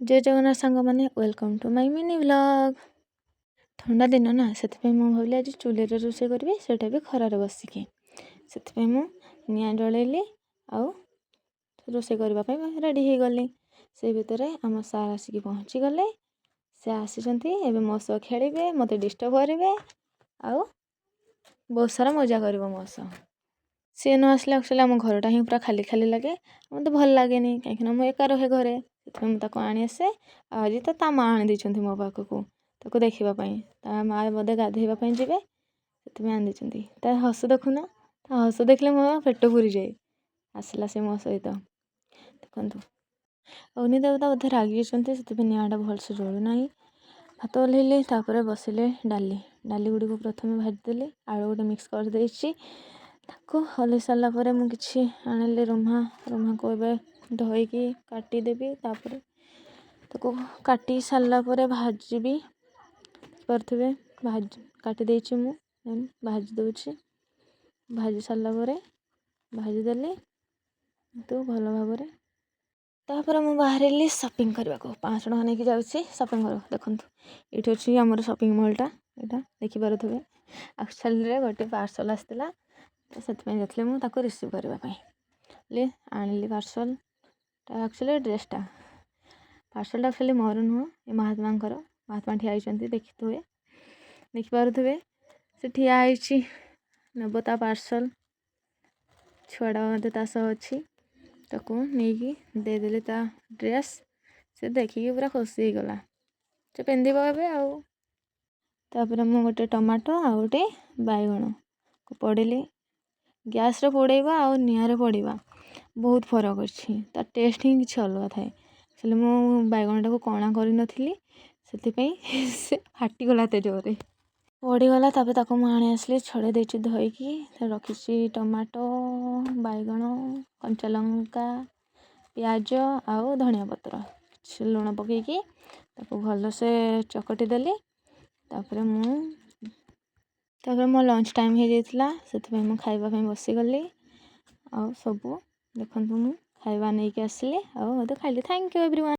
ଜୟ ଜଗନ୍ନାଥ ସାଙ୍ଗମାନେ, welcome to my mini vlog। ଥଣ୍ଡା ଦିନ ନା, ସେଥିପାଇଁ ମୁଁ ଭାବିଲି ଆଜି ଚୁଲିରେ ରୋଷେଇ କରିବି, ସେଇଟା ବି ଖରାରେ ବସିକି। ସେଥିପାଇଁ ମୁଁ ନିଆଁ ଜଳେଇଲି ଆଉ ରୋଷେଇ କରିବା ପାଇଁ ରେଡ଼ି ହେଇଗଲି। ସେଇ ଭିତରେ ଆମ ସାର୍ ଆସିକି ପହଞ୍ଚିଗଲେ। ସେ ଆସିଛନ୍ତି, ଏବେ ମୋ ସହ ଖେଳିବେ, ମୋତେ ଡିଷ୍ଟର୍ବ କରିବେ ଆଉ ବହୁତ ସାରା ମଜା କରିବ ମୋ ସହ। ସିଏ ନ ଆସିଲେ ଆକ୍ଚୁଆଲି ଆମ ଘରଟା ହିଁ ପୁରା ଖାଲି ଖାଲି ଲାଗେ। ମୋତେ ଭଲ ଲାଗେନି, କାହିଁକିନା ମୁଁ ଏକା ରହେ ଘରେ। ସେଥିପାଇଁ ମୁଁ ତାକୁ ଆଣି ଆସେ। ଆଉ ଆଜି ତ ତା ମାଆ ଆଣି ଦେଇଛନ୍ତି ମୋ ପାଖକୁ ତାକୁ ଦେଖିବା ପାଇଁ। ତା ମାଆ ବୋଧେ ଗାଧୋଇବା ପାଇଁ ଯିବେ, ସେଥିପାଇଁ ଆଣି ଦେଇଛନ୍ତି। ତା ହସ ଦେଖୁନ, ତା ହସ ଦେଖିଲେ ମୋ ପେଟ ପୁରିଯାଏ। ଆସିଲା ସେ ମୋ ସହିତ, ଦେଖନ୍ତୁ। ଅଗ୍ନି ଦେବତା ବୋଧେ ରାଗିଛନ୍ତି, ସେଥିପାଇଁ ନିଆଁଟା ଭଲସେ ଜଳୁନାହିଁ। ଭାତ ଓହ୍ଲେଇଲି, ତାପରେ ବସିଲେ ଡାଲି। ଡାଲି ଗୁଡ଼ିକୁ ପ୍ରଥମେ ଭାଜିଦେଲି, ଆଳୁ ଗୋଟେ ମିକ୍ସ କରିଦେଇଛି। ତାକୁ ଓହ୍ଲେଇ ସାରିଲା ପରେ ମୁଁ କିଛି ଆଣିଲି ରୁମା। ରୁମାକୁ ଏବେ ଧୋଇକି କାଟିଦେବି। ତାପରେ ତାକୁ କାଟି ସାରିଲା ପରେ ଭାଜିବି। ଦେଖିପାରୁଥିବେ, ଭାଜି କାଟି ଦେଇଛି ମୁଁ, ଦେନ୍ ଭାଜି ଦେଉଛି। ଭାଜି ସାରିଲା ପରେ ଭାଜିଦେଲି ତୁ ଭଲ ଭାବରେ। ତାପରେ ମୁଁ ବାହାରିଲି ସପିଂ କରିବାକୁ। 500 ଟଙ୍କା ନେଇକି ଯାଉଛି ସପିଂ କରିବାକୁ। ଦେଖନ୍ତୁ, ଏଇଠି ଅଛି ଆମର ସପିଂ ମଲ୍ଟା, ଏଇଟା ଦେଖିପାରୁଥିବେ। ଆକ୍ଚୁଆଲିରେ ଗୋଟେ ପାର୍ସଲ୍ ଆସିଥିଲା ତ ସେଥିପାଇଁ ଯାଇଥିଲି ମୁଁ ତାକୁ ରିସିଭ୍ କରିବା ପାଇଁ। ଆଣିଲି ପାର୍ସଲ୍ଟା, ଆକ୍ଚୁଆଲି ଡ୍ରେସ୍ଟା। ପାର୍ସଲ୍ଟା ଆକ୍ଚୁଆଲି ମୋର ନୁହଁ, ଏ ମହାତ୍ମାଙ୍କର। ମହାତ୍ମା ଠିଆ ହେଇଛନ୍ତି, ଦେଖିଥିବେ, ଦେଖିପାରୁଥିବେ। ସେ ଠିଆ ହେଇଛି, ନେବ ତା ପାର୍ସଲ୍। ଛୁଆଟା ମଧ୍ୟ ତା ସହ ଅଛି। ତାକୁ ନେଇକି ଦେଇଦେଲି ତା ଡ୍ରେସ୍। ସେ ଦେଖିକି ପୁରା ଖୁସି ହେଇଗଲା। ସେ ପିନ୍ଧିବ ଏବେ। ଆଉ ତାପରେ ମୁଁ ଗୋଟେ ଟମାଟୋ ଆଉ ଗୋଟେ ବାଇଗଣକୁ ପୋଡ଼ିଲି। ଗ୍ୟାସ୍ରେ ପୋଡ଼େଇବା ଆଉ ନିଆଁରେ ପୋଡ଼ିବା ବହୁତ ଫରକ ଅଛି। ତା ଟେଷ୍ଟ ହିଁ କିଛି ଅଲଗା ଥାଏ। ଆକ୍ଚୁଆଲି ମୁଁ ବାଇଗଣଟାକୁ କଣା କରିନଥିଲି, ସେଥିପାଇଁ ସେ ଫାଟିଗଲା, ଏତେ ଜୋରରେ ପୋଡ଼ିଗଲା। ତାପରେ ତାକୁ ମୁଁ ଆଣି ଆସିଲି, ଛଡ଼େଇ ଦେଇଛି ଧୋଇକି ରଖିଛି। ଟମାଟୋ, ବାଇଗଣ, କଞ୍ଚା ଲଙ୍କା, ପିଆଜ ଆଉ ଧନିଆ ପତ୍ର, କିଛି ଲୁଣ ପକାଇକି ତାକୁ ଭଲସେ ଚକଟି ଦେଲି। ତାପରେ ମୋ ଲଞ୍ଚ ଟାଇମ୍ ହେଇଯାଇଥିଲା, ସେଥିପାଇଁ ମୁଁ ଖାଇବା ପାଇଁ ବସିଗଲି। ଆଉ ସବୁ ଦେଖନ୍ତୁ, ମୁଁ ଖାଇବା ନେଇକି ଆସିଲି ଆଉ ମୋତେ ଖାଇଲି। Thank you everyone.